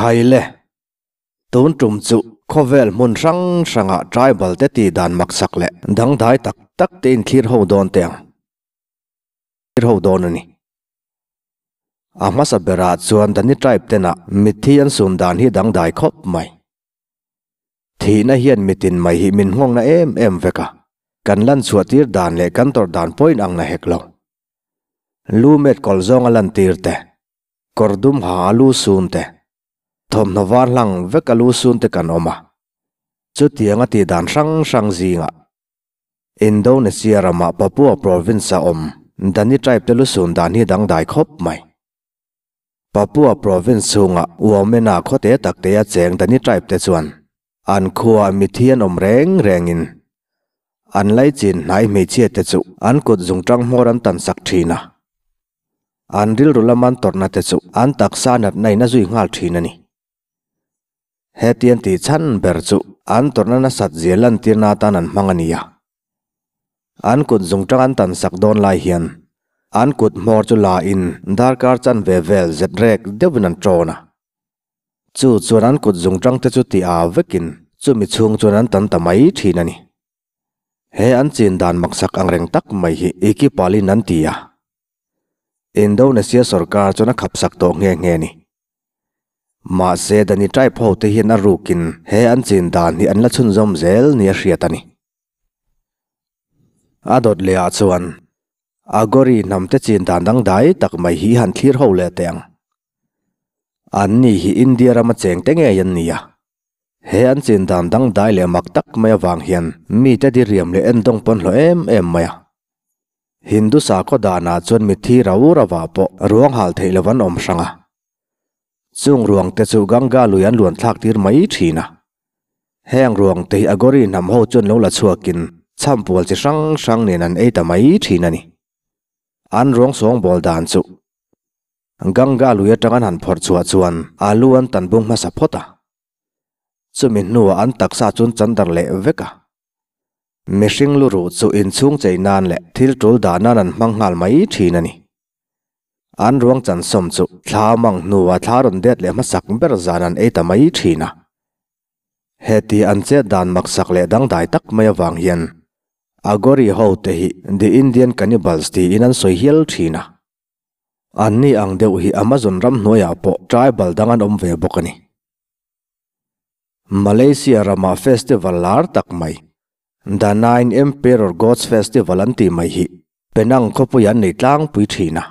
Khaile, tun tum chu khawvel hmun hrang hrangah tribal te tih dan maksak leh dangdai tak tak te inthlir ho dawn teh ang. Thlir ho dawn a ni. A hmasa berah chuan Dani tribe tenah mitthi an sun dan hi dangdai khawp mai. Thihna hian mitin mai hi min nghawngna em em vek a, kan lan chhuah tir dan leh kan tawrh dan pawhin ang na hek lo. Lu met kawlh zawnga lan tir te, kawr dum ha a lu sun te, thawmhnaw var hlang vek a lu sun te kan awm a. Chutiang a tih dan hrang hrang zingah Indonesia ramah Papua province a awm Dani tribe te lu sun dan hi dangdai khawp mai. Papua province chhunga Womena khawte takte a cheng Dani tribe te chuan an khua mithi an awm reng rengin an laichin hnai hmeichhia te chu an kut zungtang hmawr an tan sak thin a. An rilru lama an tawrhna te chu an taksa natna in a zui nghal thin a ni. Hetiang tih chhan ber chu an tawrhna nasat zia lantirna atan an hmang a ni a. An kut zungtang an tan sak dawn lai hian an kut hmawr chu la in darkar chanve vel zet rek deuhin an tawn a. Chu chuan an kut zungtang te chu ti a vekin chumi chhung chuan an tan ta mai thin a ni. He an chin dan maksak angreng tak mai hi Ikipalin an ti a. Indonesia sorkar chuan a khapsak tawh nghe nghe a ni. Mahse Dani tribe ho te hian a rukin he an chin dan hi an la chhunzawm zel nia hriat a ni. A dawt leh ah chuan Agori hnam te chin dan dangdai tak mai hi han thlir ho leh teh ang. An ni hi India rama cheng te ngei an ni a. He an chin dan dangdai leh mak tak mai avang hian mite diriam leh endawng pawn hlawh em em mai a. Hindu sakhaw danah chuan mitthi rau rauah pawh ruang hal theih lo an awm hrang a. Chung ruang te chu Ganga lui an luan thlak tir mai thin a. Heng ruang te hi Agori hnam ho chuan lo la chhuakin chhampual chi hrang hrang nen an ei ta mai thin a ni. An ruang sawngbawl dan chu Ganga lui atang an han phawrh chhuah chuan alu an tan bung hmasa phawt a. Chumi hnuah an taksa chu an chan darh leh vek a. Mihring lu ruh chu inchhung chei nan leh thil tul dah nan an hmang nghal mai thin a ni. An ruang chansawm chu thla mang hnuah thla rawn det leh hmasak ber zan an ei ta mai thin a. Heti an chet dan maksak leh dangdai tak mai avang hian Agori ho te hi The Indian Cannibals tiin an sawi hial thin a. Anni ang deuh hi Amazon ramhnuaiah pawh tribal dang an awm ve bawk a ni. Malaysia rama festival lar tak mai, The Nine Emperor Gods Festival an tih mai hi Penang khawpui an nei tlangpui thin a.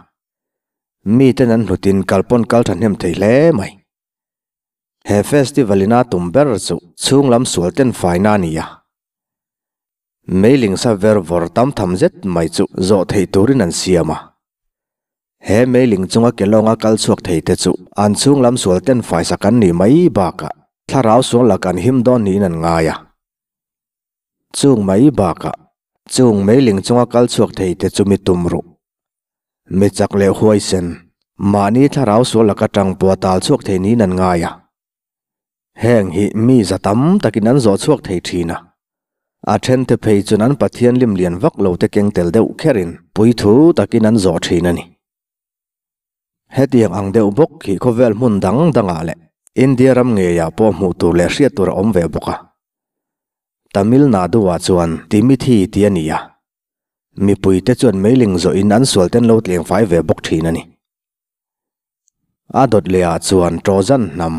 Miten an hlutin kal pawn kal thahnem thei hle mai. He festival ina tum ber chu chhunglam sual ten faina a ni a. Meiling sa ver vawr tam tham zet mai chu zawh theih turin an siam a. He meiling chunga kelawnga kal chhuak thei te chu an chhung lam sual ten faisak an nih mai bakah thlarau sual lak an him dawn niin an ngai a. Chung mai bakah chung meiling chunga kal chhuak thei te chu mi tum ruh, mi chak leh huaisen, mahni thlarau sual laka tang pawh a tal chhuak thei niin an ngai a. Heng hi mi za tam takin an zawh chhuak thei thin a. A thente phei chuan an Pathian lim lian vak lo te keng tel deuh kherin puithu takin an zawh thin a ni. Hetiang ang deuh bawk hi khawvel hmun dang dangah leh India ram ngeiah pawh hmuh tur leh hriat tur a awm ve bawk a. Tamil Nadu-ah chuan Timithi tih a ni a. Mipuite chuan meiling zawhin an sualten lo tleng fai ve bawk thin a ni. A dawt leh ah chuan Trojan hnam,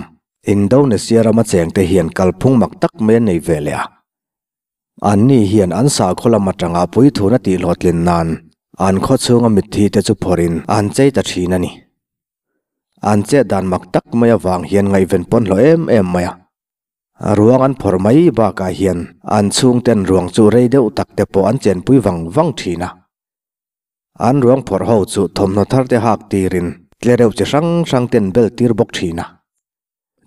Indonesia rama chengte hian kalphung mak tak mai an nei ve leh a. Anni hian an sakhaw lam atanga puithuna tihhlawhtlin nan an khaw chhunga mitthi te chu phawrhin an chei ta thin a ni. An chet dan mak tak mai avang hian ngaihven pawn hlawh em em mai a. Ruang an phawrh mai bakah hian an chhungten ruang chu rei deuh tak te pawh an chenpui vang vang thin a. An ruang phawrh ho chu thawmhnaw thar te hak tirin tlereuh chi hrang hrang ten bel tir bawk thin a.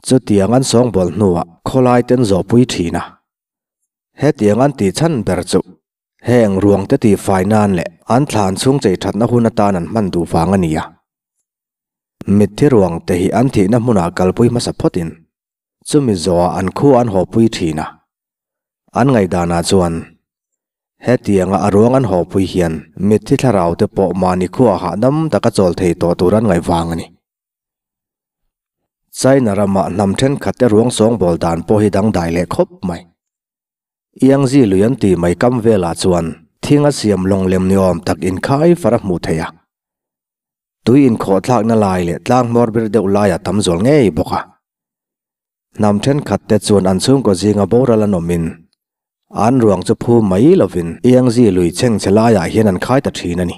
Chutiang an sawngbawl hnuah khawlai ten zawhpui thin a. Hetiang an tih chhan ber chu heng ruang te tihfai nan leh an thlan chhung chei thatna hun atan an hman duh vang a ni a. Mitthi ruang te hi an thihna hmunah kalpui hmasa phawtin Chumi zawhah an khu an hawpui thin a. An ngaihdanah chuan hetianga a ruang an hawpui hian mitthi thlarau te pawh mahni khuaah hahdam taka chawl thei tawh tur an ngaih vang a ni. China rama hnam thenkhatte ruang sawngbawl dan pawh hi dangdai leh khawp mai. Yangtze lui an tih mai kam velah chuan thing a siam lawng lem ni awm tak inkhai far a hmuh theih a. Tui inkhawhthlakna lai leh tlang hmawr bir deuh laiah tam zual ngei bawk a. Hnam thenkhat te chuan an chhungkaw zinga boral an awmin an ruang chu phu mai lovin Yangtze lui chhengchhe laiah hian an khai ta thin a ni.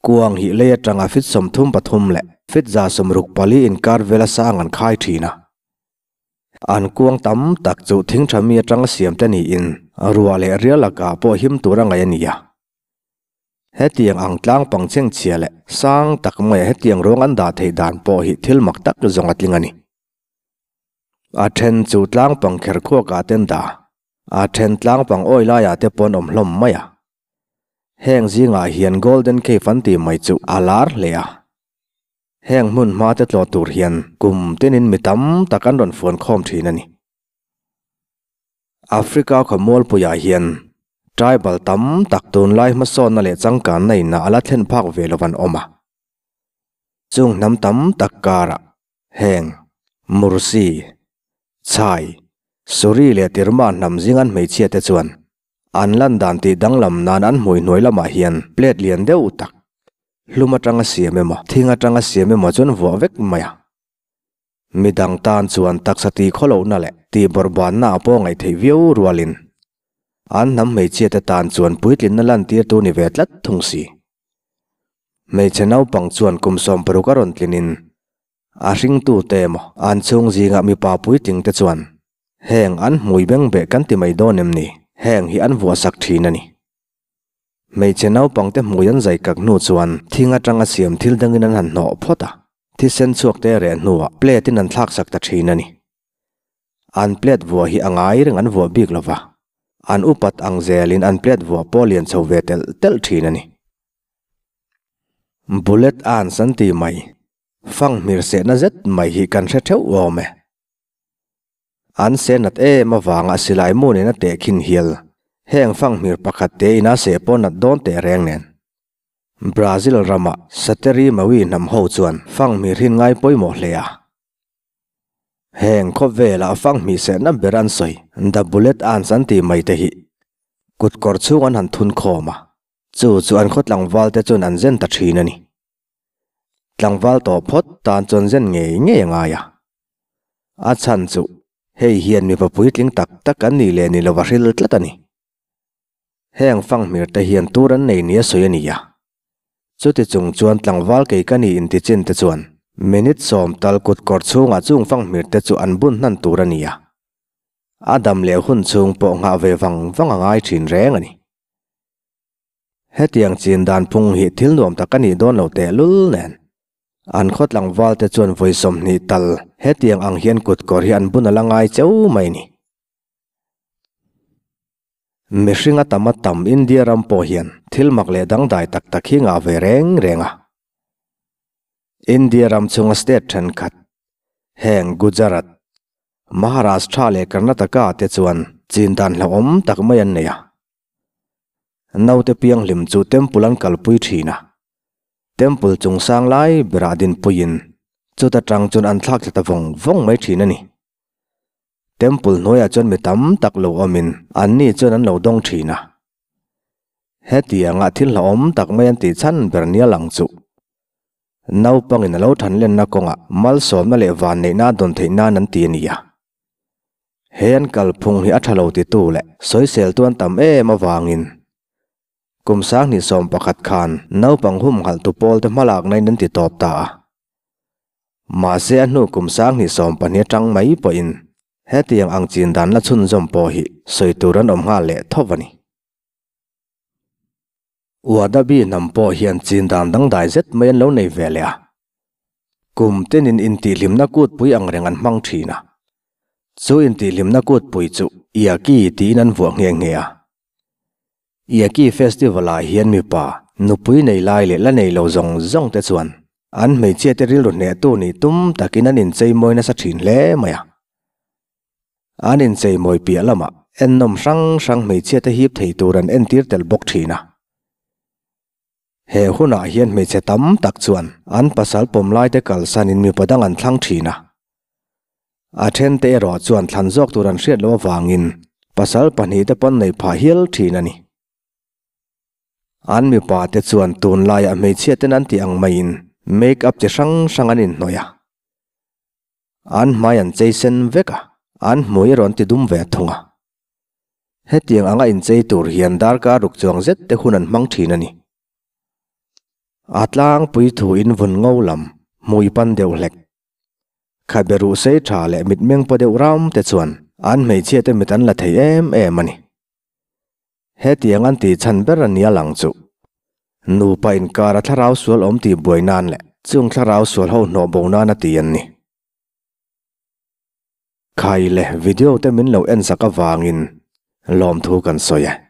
Kuang hi lei atanga fit 33 leh fit 64 inkar vela sang an khai thin a. An kuang tam tak chu thing tha mi atanga siam te niin ruah leh rial lakah pawh him tur a ngaih a ni a. Hetiang ang tlang pang chhengchhia leh sang tak maia hetiang ruang an dah theih dan pawh hi thil mak tak zawng a tling a ni. A then chu tlang pang kher khuakah te an dah a, a then tlang pang awi laiah te pawh an awm hlawm mai a. Heng zingah hian Golden Cave an tih mai chu a lar hle a. Heng hmun hma te tlawh tur hian kum tinin mi tam tak an rawn fuan khawm thin a ni. Africa khaw mualpuiah hian tribal tam tak tunlai hmasawnna leh changkanna in a la thlen phak ve lo an awm a. Chung hnam tam tak karah heng Mursi, Chhai, Suri leh Tirma hnam zing an hmeichhia te chuan An lan dan tih danglam nan an hmui hnuai lamah hian plate lian deuh tak hlum atanga siam emaw thing atanga siam emaw chuan vuah vek mai a. Midang tan chuan taksa tih khawlohna leh tih bawrhbanna a pawh ngaih theih viau rualin an hnam hmeichhia te tan chuan puitlinna lantir tu ni ve tlat thung si. Hmeichhe naupang chuan kum 60 a rawn tlinin A hringtute emaw an chhung zingah mipa puitling te chuan heng an hmui beng beh kan ti mai dawn em ni? Heng hi an vuahsak thin a ni. Hmeichhe naupang te hmui an zai kak hnu chuan thing atanga siam thil dangin an han hnawh phawt a, thisen chhuak te reh hnuah plate in an thlaksak ta thin a ni. An plate vuah hi a ngai reng an vuah bik lova, an upat ang zelin an plate vuah pawh lian chho ve telh telh thin a ni. Bullet ants an ti mai. Fang hmir sehna zet mai hi kan hre theuh awm e. An seh nat em avanga silai mu nen a teh khin hial. Heng fang hmir pakhat te ina seh pawh nat dawn teh reng nen. Brazil rama Sateri Mawi hnam ho chuan fang hmir hi ngai pawimawh hle a. Heng khawvela fang hmih sehna ber an sawi The Bullet Ants an tih mai te hi kutkawr chhung an han thun khawm a, chu chu an khaw tlangval te chuan an zen ta thin a ni. Tlangval tawh phawt tan chuan zen ngei ngei a ngai a. A chhan chu hei hian mipa puitling tak tak an nih leh ni lova hril tlat a ni. Heng fanghmir te hian tur an nei nia sawi a ni a. Chuti chung chuan tlangval kei ka ni intichin te chuan minute 10 tal kut kawr chhungah chung fanghmir te chu an bun hnan tur a ni a. A dam leh hun chhung pawh nghah ve vang vang a ngai thin reng a ni. Hetiang chin dan phung hi thil nuam tak a nih dawn lo tehlul nen. An khaw tlangval te chuan vawi 20 tal hetiang ang hian kut kawr hi an bun a la ngai cheu mai ni. Mihring a tam a tam India ram pawh hian thil mak leh dangdai tak tak hi ngah ve reng reng a. India ram chhunga state thenkhat, heng Gujarat, Maharashtra leh Karnataka te chuan chin dan hlauhawm tak mai an nei a. Naute pianghlim chu temple an kalpui thin a, temple chungchang lai berah dinpuiin chuta tang chuan an thlak thla ta vawng vawng mai thin a ni. Temple hnuaiah chuan mi tam tak lo awmin anni chuan an lo dawng thin a. Hetianga thil hlauhawm tak mai an tih chhan ber nia lang chu naupangin a lo thanlenna kawngah malsawmna leh vanneihna a dawn theih nan an ti a ni a. He an kalphung hi a tha lo titu leh sawiseltu an tam em avangin kum 2011 khan naupang humhalhtu pawlte hmalaknain an ti tawp ta a. Mahse a hnu kum 2012 atang mai pawhin hetiang ang chin dan la chhunzawm pawh hi sawi tur an awm nghal leh thawp a ni. Wadabi hnam pawh hian chin dan dangdai zet mai an lo nei ve leh a. Kum tenin intihhlimna kutpui ang reng an hmang thin a. Chu intihhlimna kutpui chu Iaki tiin an vuah nghe nghe a. Iaki festival ah hian mipa, nupui nei lai leh la nei lo zawng zawng te chuan an hmeichhia te rilru hnehtu nih tum takin an inchei mawi nasa thin hle mai a. An inchei mawi piah lamah ennawm hrang hrang hmeichhia te hip thei tur an entir tel bawk thin a. He hunah hian hmeichhe tam tak chuan an pasal pawm laite kalsanin mipa dang an thlang thin a. A thente erawh chuan thlan zawk tur an hriat loh avangin pasal pahnihte pawn nei phah hial thin a ni. An mipa te chuan tunlaiah hmeichhia ten an tih ang maiin make up chi hrang hrang an inhnawih a. An hmai an chei sen vek a, an hmui erawh an ti dum ve thung a. Hetiang anga inchei tur hian darkar ruk chuang zet te hun an hmang thin a ni. A tlangpui thu in vun ngo lam hmui pan deuh hlek. Khabe ruh sei tha leh mitmeng paw deuh ram te chuan an hmeichhia te mit an la thei em em a ni. Hetiang an tih chhan ber a nia lang chu. Nupa inkara thlarau sual awm tih buai nan leh chung thlarau sual ho hnawh bo nan a ti an ni. Khai leh video te min lo en sak avangin lawmthu kan sawi e.